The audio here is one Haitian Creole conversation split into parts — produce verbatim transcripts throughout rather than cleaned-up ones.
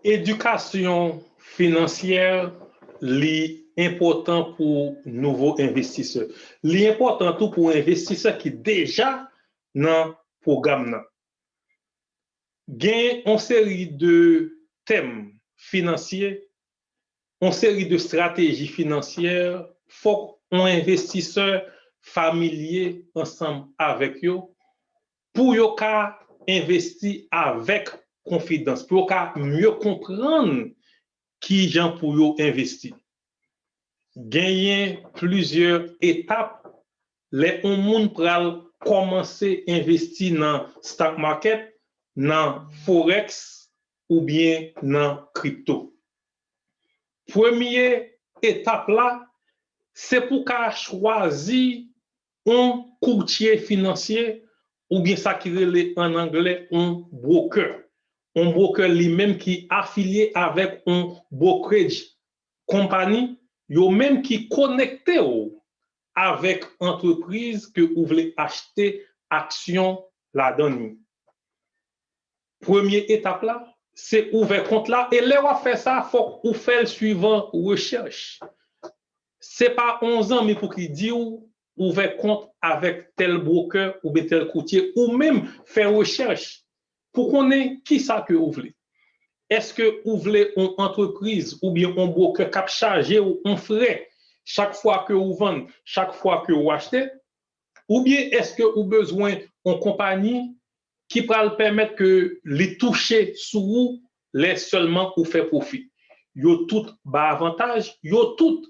Edikasyon finansyè, li enpòtan pou nouvo envestisè. Li enpòtan tou pou envestisè ki deja nan pwogram nan. Gen yon seri de tèm finansye, yon seri de estrateji finansyè, fòk yon envestisè familye ansanm avèk yo pou yo ka envesti avèk konfidans, pou yo ka mye konprann ki jan pou yo envesti. Genyen plizyè etap lè yon moun pral kòmanse envesti nan stock market, nan forex oubyen nan kripto. Premye etap la, se pou ka chwazi yon koutye finansye oubyen sa ki rele an anglè yon broker. Yon broker li menm ki afilye avèk yon brokerage company, yo menm ki konekte w avèk antrepriz ke ou vle achte aksyon ladan li. Premye etap la, se ouvè kont la, e lè w ap fè sa, fòk ou fè l suivan rechèch. Se pa yon zanmi pou ki di w ouvè kont avèk tèl broker oubyen tèl koutye, ou menm fè rechèch pou konnen kisa ke ou vle. Èske ou vle yon antrepriz oubyen yon broker k ap chaje w yon frè chak fwa ke ou vann, chak fwa ke ou achte? Oubyen èske ou bezwen yon konpayi ki pral pèmèt ke li touche sou ou lè sèlman ou fè pwofi? Yo tout ba avantaj, yo tout,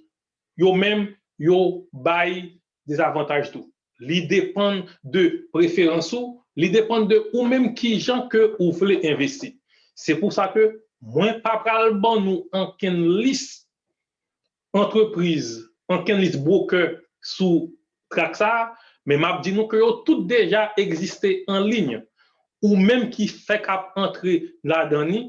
yo menm, yo bay dezavantaj tou. Li depann de preferans ou, li depann de ou menm ki jan ke ou vle envesti. Se pou sa ke mwen pa pral ban nou ankenn lis antrepriz, ankenn lis broker sou trak sa a, men m ap di nou ke yo tout deja egziste an liy. Ou menm ki fèk ap antre ladan li,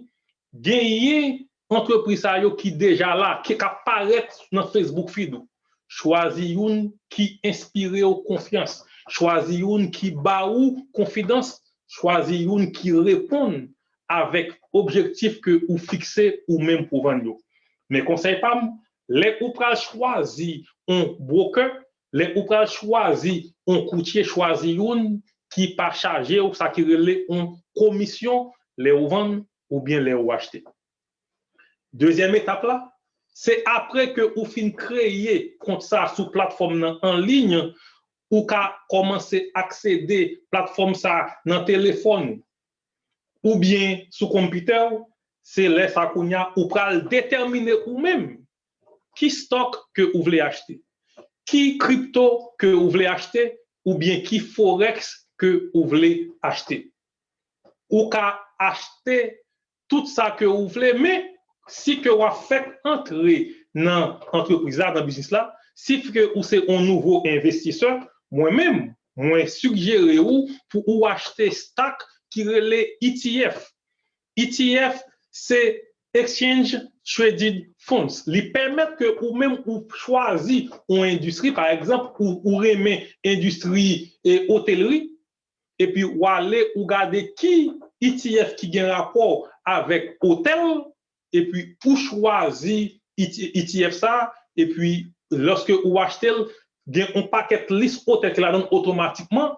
genyen antrepriz sa yo ki deja la, ki k ap parèt nan Facebook feed ou. Chwazi youn ki enspire w konfyans. Chwazi youn ki ba ou konfidans. Chwazi youn ki reponn avèk objektif ke ou fikse ou menm pou vann yo. Men konsèy pa m, lè ou pral chwazi yon broker, lè ou pral chwazi yon koutye, chwazi youn ki pa chaje w sa ki rele yon komisyon lè ou vann oubyen lè ou achte. Dezyèm etap la, se apre ke ou fin kreye kont sa sou platfòm nan an liy, ou ka kòmanse aksede platfòm sa nan telefòn ou oubyen sou konpitè w, se lè sa kounye a ou pral detèmine ou menm ki stock ke ou vle achte, ki kripto ke ou vle achte, oubyen ki forex ke ou vle achte. Ou ka achte tout sa ke ou vle, men si ke w ap fèk antre nan antrepriz la, nan biznis la, si ke ou se yon nouvo envestisè, mwen menm, mwen sigjere ou pou ou achte stock ki rele E T F. E T F se Exchange Traded Funds. Li pèmèt ke ou menm ou chwazi yon endistri, pa egzanp, ou, ou renmen endistri e otelri, epi w ale ou gade ki E T F ki gen rapò avèk otèl, epi ou chwazi E T F sa, epi lòske ou achte l, gen yon pakèt lis otèl ki ladan l otomatikman,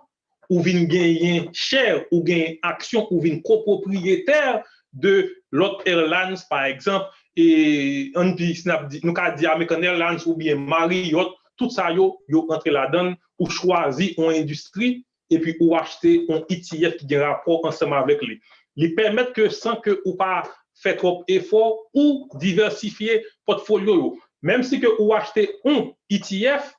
ou vin genyen share, ou genyen aksyon, ou vin kopwopriyetè de lòt airlines, pa egzanp, e, ann di, si n ap di, nou ka di American Airlines oubyen Marriott, tout sa yo, yo antre ladan l, ou chwazi yon endistri, epi ou achte yon E T F ki gen rapò ansanm avèk li. Li pèmèt ke san ke ou pa fè twòp efò, ou divèsifye pòtfolyo yo. Menm si ke ou achte yon E T F,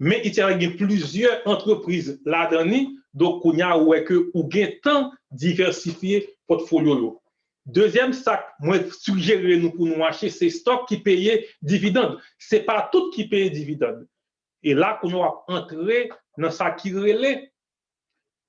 men E T F la gen plizyè antrepriz ladan li, donk kounye a ou wè ke ou gentan divèsifye pòtfolyo yo. Dezyèm sa k mwen sigjere nou pou nou achte, se stock ki peye dividend. Se pa tout ki peye dividend. E la, kounye a w ap antre nan sa ki rele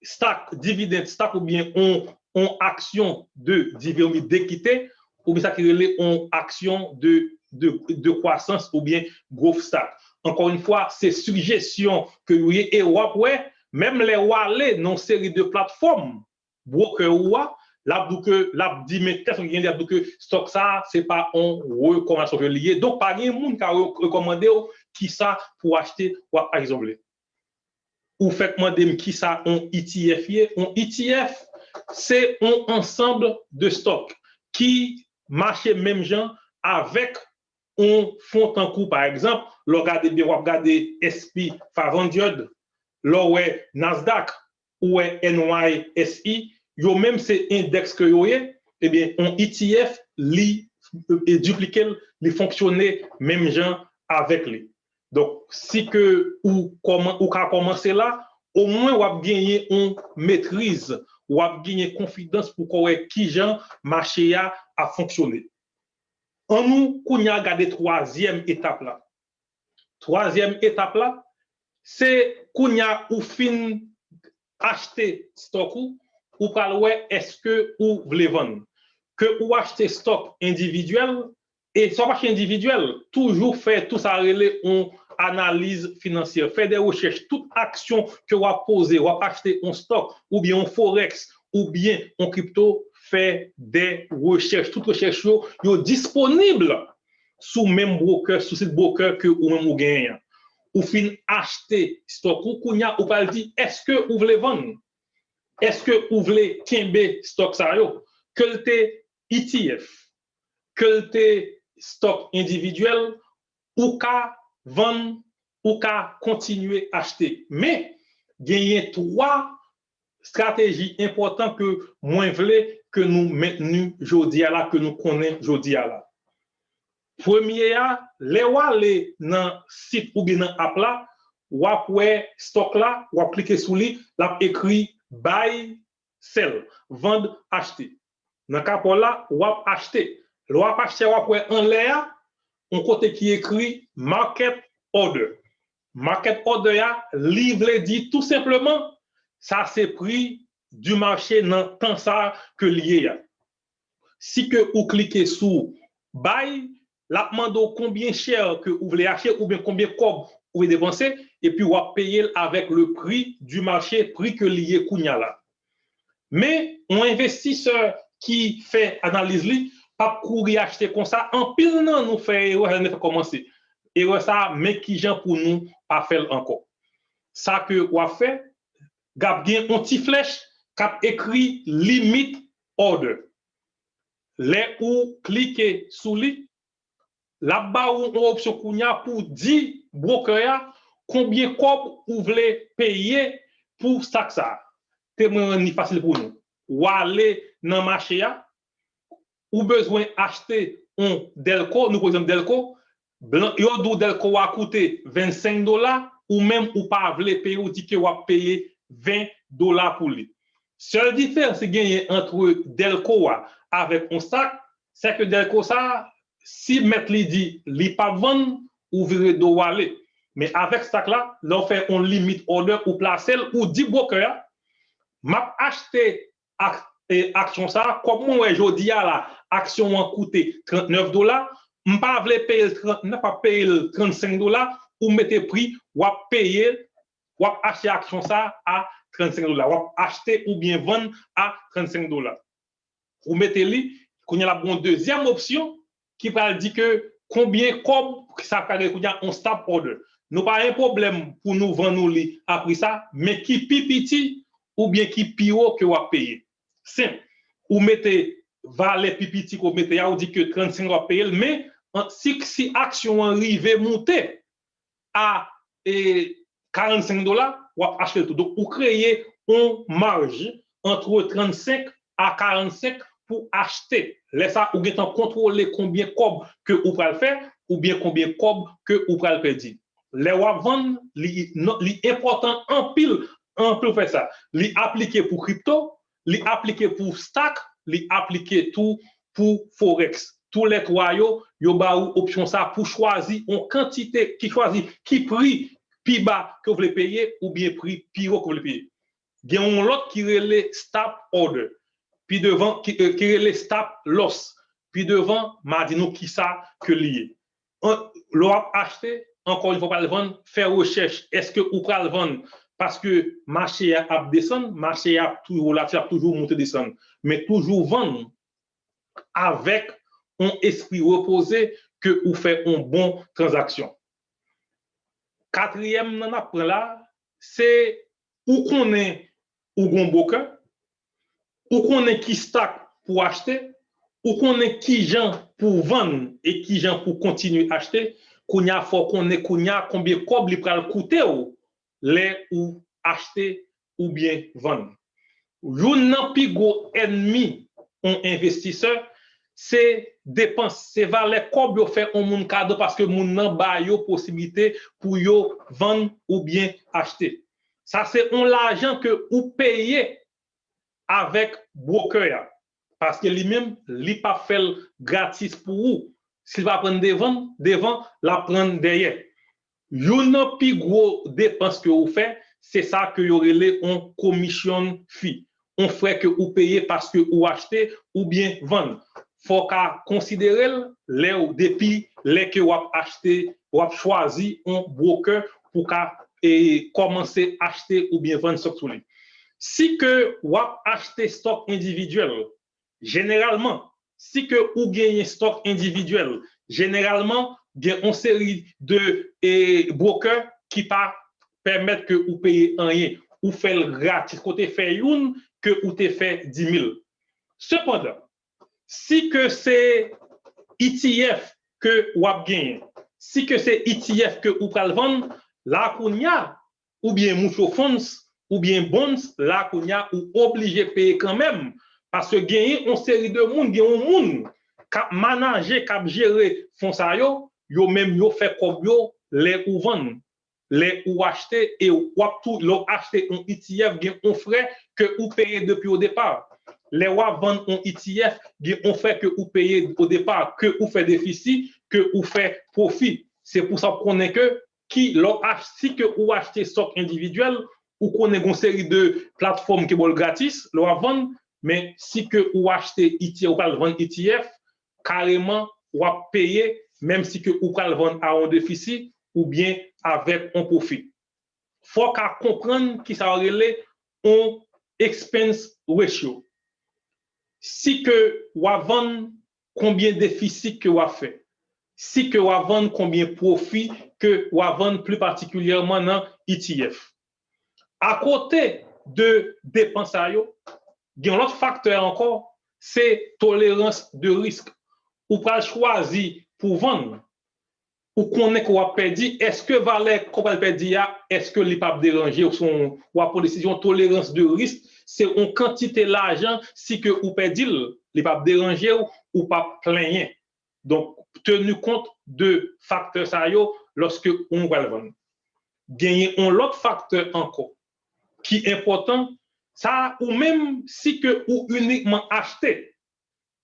stock, dividend stock oubyen on, on aksyon de dividend dekite, oubyen sa ki rele on aksyon de, de, de kwasans oubyen growth stock. Ankò yon fwa, se sijesyon ke yo ye e w ap wè, menm lè w ale nan yon seri de platfòm, broker ou a, l ap di w ke, l ap di men kèk stòk ki gen, l ap di w ke stòk sa a, se pa yon rekòmandasyon ke li ye. Donk, pa gen moun ka re- rekòmande w kisa pou w achte, w ap achte sa w vle. Ou fèk mande m kisa yon E T F ye. Yon E T F, se yon ansanm de stòk ki mache menm jan avèk yon fon tankou, pa egzanp, lè w gade byen, w ap gade S P five hundred, lè w wè Nasdaq, ou wè N Y S E, yo menm se endèks ke yo ye, ebyen, yon E T F, li e, diplike l, li fonksyone menm jan avèk li. Donk, si ke ou kòman, ou ka kòmanse la, omwen w ap genyen yon metriz, w ap genyen konfidans pou w wè kijan mache a ap fonksyone. An nou kounye a gade twazyèm etap la. Twazyèm etap la, se kounye a ou fin achte stòk ou, ou pral wè èske ou vle vann. Ke ou achte stòk endividyèl, e sa w ap achte endividyèl, toujou fè tou sa rele yon analiz finansyè. Fè de rechèch, tout aksyon ke w ap poze, w ap achte yon stòk, oubyen yon forex, oubyen yon kripto, fè de rechèch. Tout rechèch yo, yo disponib sou menm broker, sou sit broker ke ou menm ou genyen an. Ou fin achte stòk ou, kounye a ou pral di, èske ou vle vann? Èske ou vle kenbe stòk sa yo? Ke l te E T F, ke l te stòk endividyèl, ou ka vann, ou ka kontinye achte. Men, genyen twa estrateji enpòtan ke mwen vle ke nou mentni jodi a la, ke nou konnen jodi a la. Premye a, lè w ale nan sit oubyen nan app la, w ap wè stòk la, w ap klike sou li, l ap ekri buy, sell, vann, achte. Nan ka pa w la, w ap achte. Lè w ap achte, w ap wè anlè a, yon kote ki ekri market order. Market order a, li vle di tou senpleman, sa se prix du marché nan tan sa ke li ye a. Si ke ou klike sou buy, l ap mande w konbyen share ke ou vle achte oubyen konbyen kòb ou vle depanse, epi w ap peye l avèk le prix du marché, pri ke li ye kounye a la. Men, yon envestisè ki fè analiz li p ap kouri achte konsa. Anpil nan nou fè erè sa lè n te fèk kòmanse. Erè sa a, men kijan pou nou pa fè l ankò. Sa ke w ap fè, g ap gen yon ti flèch k ap ekri limit order. Lè ou klike sou li, l ap ba ou yon opsyon kounye a pou w di broker a konbyen kòb ou vle peye pou stòk sa a. Te mwen rann li fasil pou nou. W ale nan mache a, ou bezwen achte yon Delco, nou pran egzanp Delco, blan, yo di w Delco a koute vennsenk dola, ou menm ou pa vle peye, ou di ke w ap peye ven dola pou li. Sèl diferans ki genyen ant Delco a avèk yon stòk, se ke Delco sa, si mèt li di li p ap vann, ou vire do w ale. Men avèk stòk la, lè w fè yon limit order, ou plase l, ou di broker a, m ap achte ak, e, aksyon sa, kòm mwen wè jodi a la, aksyon an koute trannèf dola, m pa vle peye l trannèf, m ap peye l trannsenk dola, ou mete pri, w ap peye, w ap achte aksyon sa a trannsenk dola, w ap achte oubyen vann a trannsenk dola. Ou mete li, kounye a l ap gen yon dezyèm opsyon ki pral di ke konbyen kòb sa pral gen kounye a yon stop order. Nou pa gen pwoblèm pou nou vann ou li a pri sa, men ki pi piti oubyen ki pi wo ke w ap peye. Senp. Ou mete valè pi piti ke w mete a, ou di ke trannsenk w ap peye l, men an, si, si aksyon an rive moute a, e, karannsenk dola, w ap achte l tou. Donk, ou kreye yon maj ant trannsenk a karannsenk pou achte. Lè sa, ou gentan kontwole konbyen kòb ke ou pral fè, oubyen konbyen kòb ke ou pral pèdi. Lè w ap vann, li, non, li enpòtan anpil, anpil w fè sa. Li aplike pou kripto, li aplike pou stòk, li aplike tou pou forex. Toulètwa yo, yo ba ou opsyon sa pou chwazi yon kantite, ki chwazi ki pri pi ba ke w vle peye oubyen pri pi wo ke w vle peye. Gen yon lòt ki rele stop order. Pi devan, ki, e, ki rele stop loss. Pi devan, m a di nou kisa ke li ye. An, lè w ap achte, ankò yon fwa, w pral vann, fè rechèch. Èske ou pral vann paske mache a ap desann, mache a ap toujou volatil, ap toujou monte desann, men toujou vann avèk yon espri repoze ke ou fè yon bon tranzaksyon. Katriyèm nan n ap pran la, se ou konnen ou gon bwokè, ou konnen ki stock pou achte, ou konnen ki jan pou vann e ki jan pou kontinye achte, kounye a fò konnen kounye a konbyen kòb li pral koute w lè ou achte oubyen vann. Youn nan pi gwo ènmi yon envestisè, se depans, se valè kòb yo fè yon moun kado paske moun nan ba yo posiblite pou yo vann oubyen achte. Sa se yon lajan ke ou peye avèk bwokè a. Paske li menm, li p ap fè l gratis pou ou. Si l pa pran devan, devan, l ap pran dèyè. Youn nan pi gwo depans ke ou fè, se sa ke yo rele yon commission fee, yon frè ke ou peye paske ou achte oubyen vann. Fò w ka konsidere l lè w, depi lè ke w ap achte, w ap chwazi yon bwokè pou ka e kòmanse achte oubyen vann stock sou li. Si ke w ap achte stock endividyèl, jeneralman, si ke ou genyen stock endividyèl, jeneralman, gen yon seri de e, bwokè ki pa pèmèt ke ou peye anyen. Ou fè l gratis. Kote fè youn ke ou te fè dimil. Sepandan, si ke se E T F ke w ap genyen, si ke se E T F ke ou pral vann, la kounye a, oubyen mutual funds, oubyen bonds, la kounye a ou oblije peye kanmenm. Paske genyen yon seri de moun, gen yon moun k ap manaje, k ap jere fon sa yo, yo menm yo fè kòb yo lè ou vann, lè ou achte, e w ap tou, lè w achte yon E T F, gen yon frè ke ou peye depi o depa. Lè w ap vann yon E T F, gen yon frè ke ou peye o depa, ke ou fè defisi, ke ou fè pwofi. Se pou sa w konnen ke ki lè w ach, si ke ou achte stock endividyèl, ou konnen gon seri de platfòm ki ba w l gratis, lè w ap vann, men si ke ou achte E T F, ou pral vann E T F, kareman w ap peye, menm si ke ou pral vann a yon defisi oubyen avèk yon pwofi. Fò w ka konprann kisa yo rele yon expense ratio. Si ke w ap vann, konbyen defisi ke w ap fè? Si ke w ap vann, konbyen pwofi ke w ap vann, pli patikilyèman nan E T F? Akote de depans sa yo, gen yon lòt faktè ankò, se tolerans de risk. Ou pral chwazi pou vann, ou konnen ke w ap pèdi, èske valè ke w pral pèdi a, èske li p ap deranje w? Se yon, w ap pran desizyon, tolerans de risk, se yon kantite lajan, si ke ou pèdi l, li p ap deranje w, ou p ap plenyen. Donk, teni kont de faktè sa yo lòske ou pral vann. Genyen yon lòt faktè ankò ki enpòtan, sa ou menm, si ke ou inikman achte,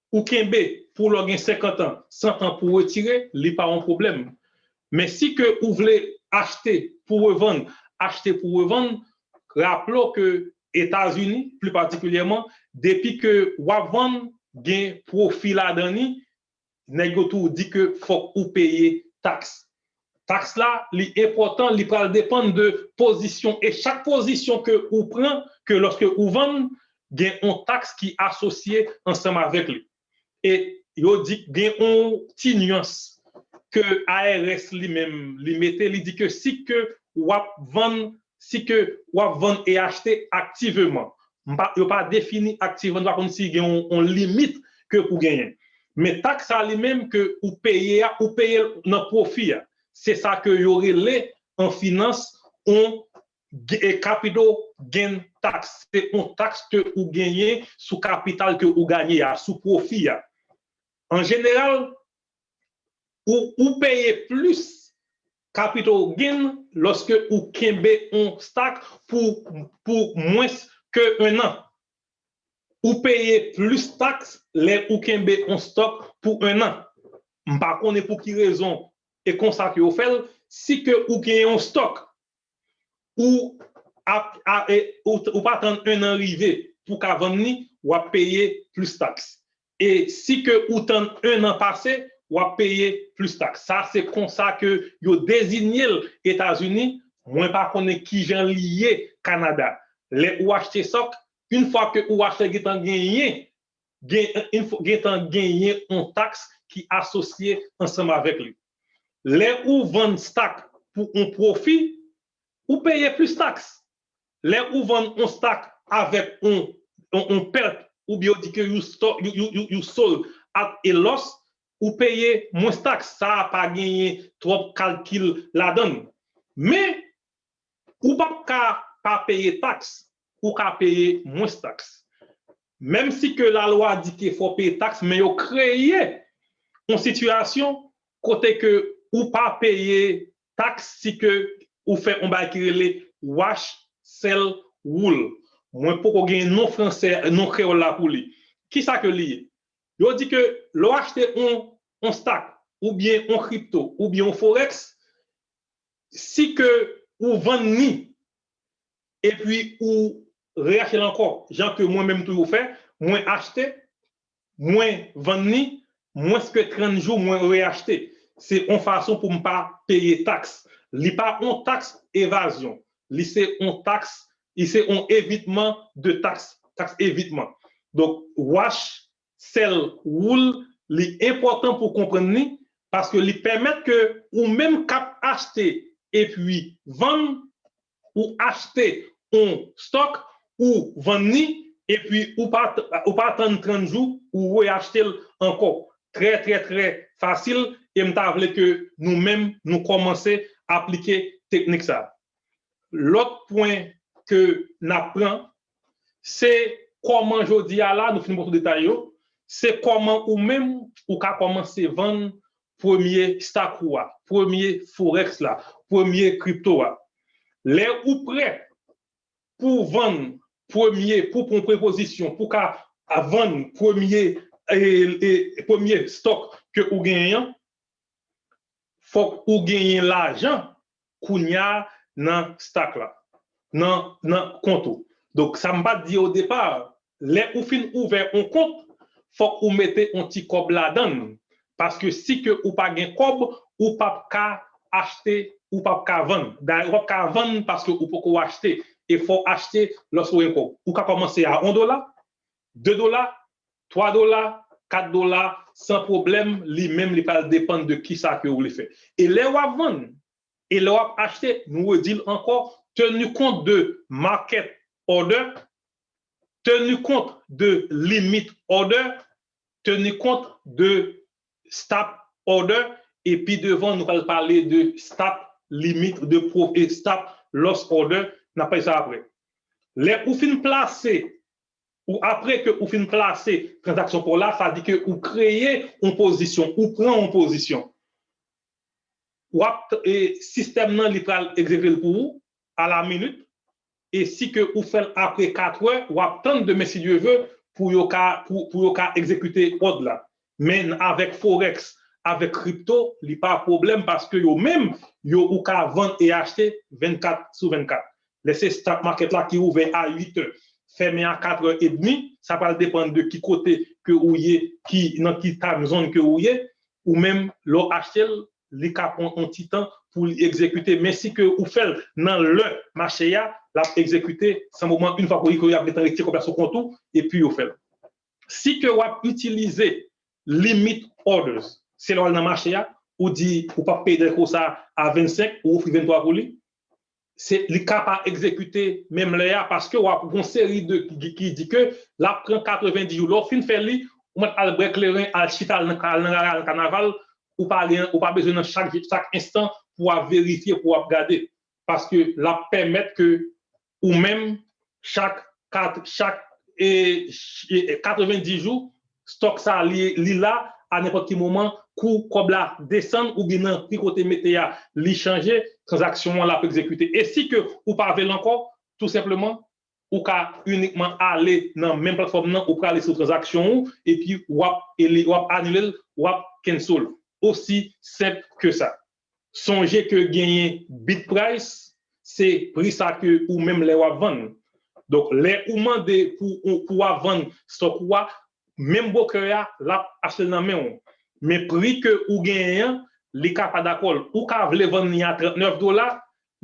ou kenbe pou lè w gen senkant an, san tan pou retire, li pa yon pwoblèm. Men si ke ou vle achte pou revann, achte pou revann, raple w ke Etazini, pli patikilyèman, depi ke w ap vann, gen pwofi ladan li, nèg yo tou di ke fòk ou peye taks. Taks la, li enpòtan, li pral depann de pozisyon. E chak pozisyon ke ou pran, ke lòske ou vann, gen yon taks ki asosye ansanm avèk li. E yo di gen yon ti nyans ke I R S li menm, li mete, li di ke si ke w ap vann, si ke w ap vann e achte aktivman. M pa, yo pa defini aktivman, nou pa konn si gen yon, yon limit ke pou genyen. Men taks sa li menm ke ou peye a, ou peye l nan pwofi a. Se sa ke yo rele an finans yon g-, e, capital gain tax. Se yon taks ke ou genyen sou kapital ke ou genyen a, sou pwofi a. An jeneral, ou, ou peye plis capital gain lòske ou kenbe yon stock pou, pou mwens ke en an. Ou peye plis taks lè ou kenbe yon stock pou en an. M pa konnen pou ki rezon e konsa ke yo fè l. Si ke ou gen yon stock, ou ap, a, e, ou, ou pa tann en an rive pou ka vann li, w ap peye plis taks. E si ke ou tann en an pase, w ap peye plis taks. Sa se konsa ke yo dezinye l Etazini, Mwen pa konnen kijan li ye Kanada. Lè ou achte stock, yon fwa ke ou achte, gentan genyen, gen, yon fwa, gentan genyen yon taks ki asosye ansanm avèk li. Lè ou vann stock pou yon pwofi, ou peye plis taks. Lè ou vann yon stock avèk yon, yon, yon pèt, oubyen yo di ke you, stock, you, you, you, you sold at a loss, ou peye mwens taks. Sa a pa genyen twòp kalkil ladan l. Men, ou p ap ka pa peye taks, ou ka peye mwens taks. Menm si ke lalwa di ke fò w peye taks, men yo kreye yon sitiyasyon kote ke ou pa peye taks si ke ou fè yon bagay ki rele wash, sell, wool. Mwen poko gen non fransè, non kreyòl la pou li. Kisa ke li ye? Yo di ke lè w achte yon, yon stock, oubyen yon kripto, oubyen yon forex, si ke ou vann ni, epi ou reyachte l ankò, jan ke mwen menm tou yo fè, mwen achte, mwen vann ni, mwens ke trant jou, mwen reyachte. Se yon fason pou m pa peye taks. Li pa yon taks evazyon. Li se yon taks, li se yon evitman de taks, taks evitman. Donk, wash, sell, wool, li enpòtan pou konprann li, paske li pèmèt ke ou menm k ap achte epi vann, ou achte yon stock, ou vann ni, epi ou pa, ou pa tann trant jou, ou reyachte l ankò. Trè, trè, trè fasil, e m ta vle ke nou menm, nou kòmanse aplike teknik sa a. Lòt pwen ke n ap pran, se kòman jodi a la, nou fin pran tout detay yo, se kòman ou menm ou ka kòmanse vann premye stock ou a, premye forex la, premye kripto a. Lè ou prè pou vann premye, pou pran premye pozisyon, pou ka vann premye, e, e, premye stock ke ou genyen an, fòk ou genyen lajan kounya nan stock la, nan, nan kont ou. Donk, sa m pa t di o depa, lè ou fin ouvè yon kont, fòk ou mete yon ti kòb ladan l. Paske si ke ou pa gen kòb, ou p ap ka achte, ou p ap ka vann. Dayè, ou p ap ka vann paske ou poko achte. E fò w achte lòske w gen kòb. Ou ka kòmanse a yon dola, de dola, twa dola, kat dola, san pwoblèm, li menm li pral depann de kisa ke ou vle fè. E lè w ap vann, e lè w ap achte, nou redi l ankò, tenu kont de market order, tenu kont de limit order, tenu kont de stop order, e pi devan, nou pral pale de stop limit, de pro, e stop loss order, n ap pale sa apre. Lè ou fin plase, ou apre ke ou fin plase tranzaksyon pa w la, sa di ke ou kreye yon pozisyon, ou pran yon pozisyon. W ap, e, sistèm nan, li pral egzekite l pou ou, a la minit, e si ke ou fè l apre katrè, w ap tann demen, si Dye vle, pou yo ka, pou, pou yo ka egzekite òd la. Men avèk forex, avèk kripto, li pa pwoblèm paske yo menm, yo, ou ka vann e achte vennkat sou vennkat. Lè se stock market la ki ouvè a uit è, fèmen a katrè edmi, sa pral depann de ki kote ke ou ye, ki, nan ki time zone ke ou ye, ou menm, lè w achte l, li ka pran yon ti tan pou li egzekite. Men si ke ou fè l nan lè mache a, l ap egzekite san moman, yon fwa ke li, ke y ap gentan retire kòb la sou kont ou, epi yo fè l. Si ke w ap itilize limit orders, se lè w al nan mache a, ou di ou p ap peye dèyè kou sa a vennsenk, ou ofri venntwa pou li, se, li ka pa egzekite menm lè a, paske w ap gon seri de ki, ki di ke l ap pran katrevenndis jou. Lè w fin fè li, ou mèt al bwè kleren, al chita, al nan, al nan, al nan kanaval, ou pa gen, ou pa bezwen nan chak, chak enstan pou w ap verifye, pou w ap gade. Paske l ap pèmèt ke ou menm, chak kat, chak, e, ch-, e, katrevenndis jou, stock sa li, li la, a nenpòt ki moman, kou kòb la desann oubyen nan pri kote mete a, li chanje, tranzaksyon an l ap egzekite. E si ke ou pa vle l ankò, tou senpleman, ou ka inikman ale nan menm platfòm nan, ou prale sou tranzaksyon ou, epi w ap, e li, w ap anile l, w ap cancel. Osi senp ke sa. Sonje ke genyen bid price, se pri sa ke ou menm lè w ap vann. Donk, lè ou mande pou, ou, pou w ap vann stock ou a, menm broker a, l ap achte l nan men w. Men pri ke ou genyen an, li ka pa dakò l. Ou ka vle vann li a trannèf dola,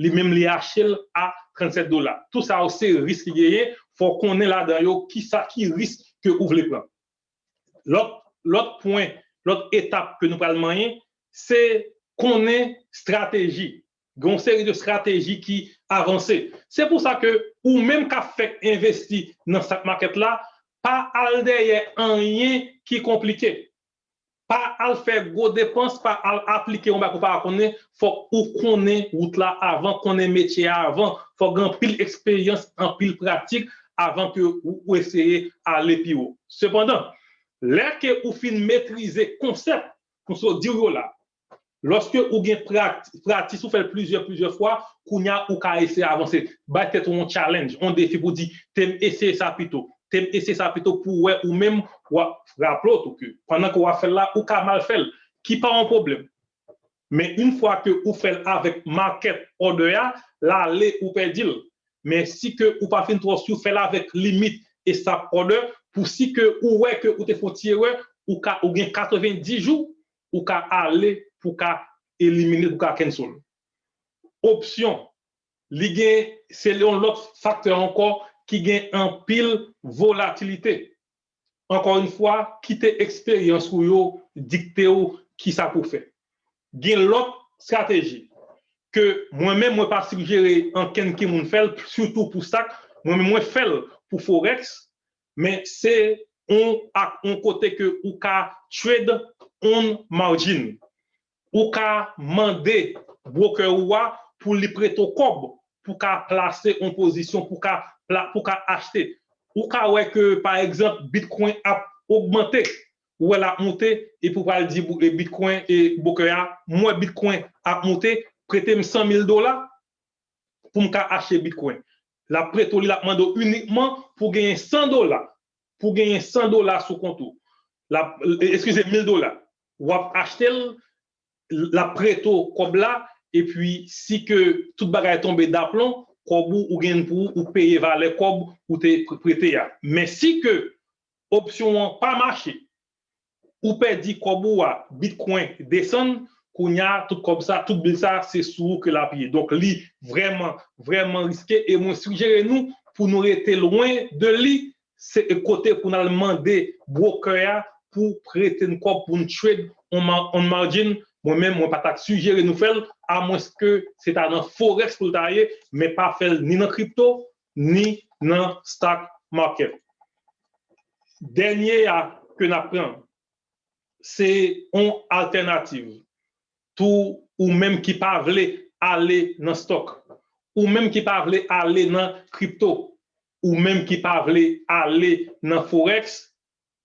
li menm li achte l a trannsèt dola. Tou sa yo se risk ki genyen, fò w konnen ladan yo kisa ki risk ke ou vle pran. Lòt, lòt pwen, lòt etap ke nou pral manyen, se konnen estrateji. Gen yon seri de estrateji ki avanse. Se pou sa ke ou menm k ap fèk envesti nan stock market la, pa al dèyè anyen ki konplike. Pa al fè gwo depans, pa al aplike yon bagay ou pa konnen. Fòk ou konnen wout la avan, konnen metye a avan. Fòk gen anpil eksperyans, anpil pratik avan ke ou, ou eseye ale pi wo. Sepandan, lè ke ou fin metrize konsèp, konsèp di w yo la, lòske ou gen prat-, pratis, ou fè l plizyè, plizyè fwa, kounye a ou ka eseye avanse. Bay tèt ou yon challenge, yon defi pou di, te m eseye sa pito, te m eseye sa pito pou wè ou menm, w ap raple w tou ke pandan ke w ap fè l la, ou ka mal fè l, ki pa yon pwoblèm. Men yon fwa ke ou fè l avèk market order a, l ale ou pèdi l. Men si ke ou pa fin twò si w fè l avèk limit e stop order, pou si ke ou wè ke ou te fè yon ti erè, ou ka, ou gen katrevenndis jou, ou ka ale pou ka elimine, pou ka cancel. Opsyon, li gen, se yon lòt faktè ankò ki gen anpil volatilite. Ankò yon fwa, kite eksperyans ou yo dikte w kisa pou fè. Gen lòt estrateji ke mwen menm, mwen pa sijere ankenn ki moun fè l, sitou pou stock, mwen menm, mwen fè l pou forex, men se yon, ak yon kote ke ou ka trade on margin. Ou ka mande broker ou a pou li prete w kòb, pou ka plase yon pozisyon, pou ka pla-, pou ka achte. Ou ka wè ke, pa egzanp, Bitcoin ap ogmante, ou wè l ap moute, epi w pral di bou-, e Bitcoin, e broker a, m wè Bitcoin ap moute, prete m san mil dola pou m ka achte Bitcoin. L ap prete w li, l ap mande w inikman pou genyen san dola, pou genyen san dola sou kont ou. L ap, eskize, mil dola. W ap achte l, l ap prete w kòb la, epi si ke tout bagay tonbe daplon, kòb ou, ou gen pou ou peye valè kòb ou te pr-, prete a. Men si ke opsyon an pa mache, ou pèdi kòb ou a, Bitcoin desann, kounye a, tout kòb sa, tout bil sa, se sou ou ke l ap ye. Donk, li vrèman, vrèman riske, e mwen sijere nou pou nou rete lwen de li, se kote pou n al mande broker a pou prete n kòb, pou n trade on ma-, on margin. Mwen menm, mwen pa t ap sijere nou fè l, amwenske se ta nan forex pou l ta ye, men pa fè l ni nan kripto, ni nan stock market. Dènye a ke n ap pran, se on altènativ. Tou ou menm ki pa vle ale nan stock, ou menm ki pa vle ale nan kripto, ou menm ki pa vle ale nan forex,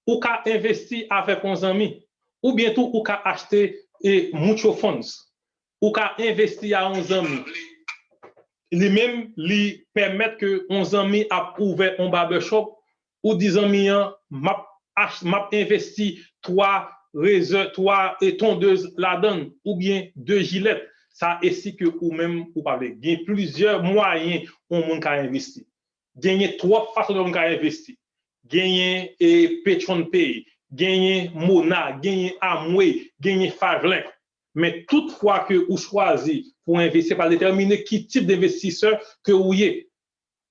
ou ka envesti avèk yon zanmi, oubyen tou ou ka achte, e, mutual funds. Ou ka envesti a yon zanmi. Li menm, li pèmèt ke yon zanmi ap ouvè yon barbershop, ou di zanmi an, m ap ach-, m ap envesti twa rezè-, twa, e, tondez ladan l, oubyen de jilèt. Sa e si ke ou menm ou pa vle. Gen plizyè mwayen yon moun ka envesti. Genyen twòp fason yon moun ka envesti. Genyen, e, Patreon Pay, genyen Mona, genyen Amway, genyen Five Link. Men tout fwa ke ou chwazi pou envesti, pa detèmine ki tip denvestisè ke ou ye.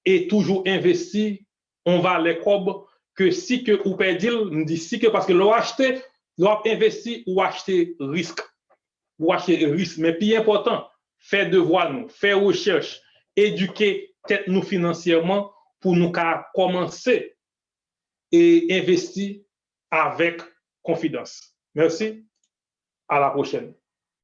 E toujou envesti yon valè kòb ke si ke ou pèdi l, m di si ke, paske lè w achte, lè w ap envesti, ou achte risk. Ou achte risk. Men pi enpòtan, fè devwa nou, fè rechèch, edike tèt nou finansyèman pou nou ka kòmanse e envesti avèk konfidans. Mèsi. À la prochaine.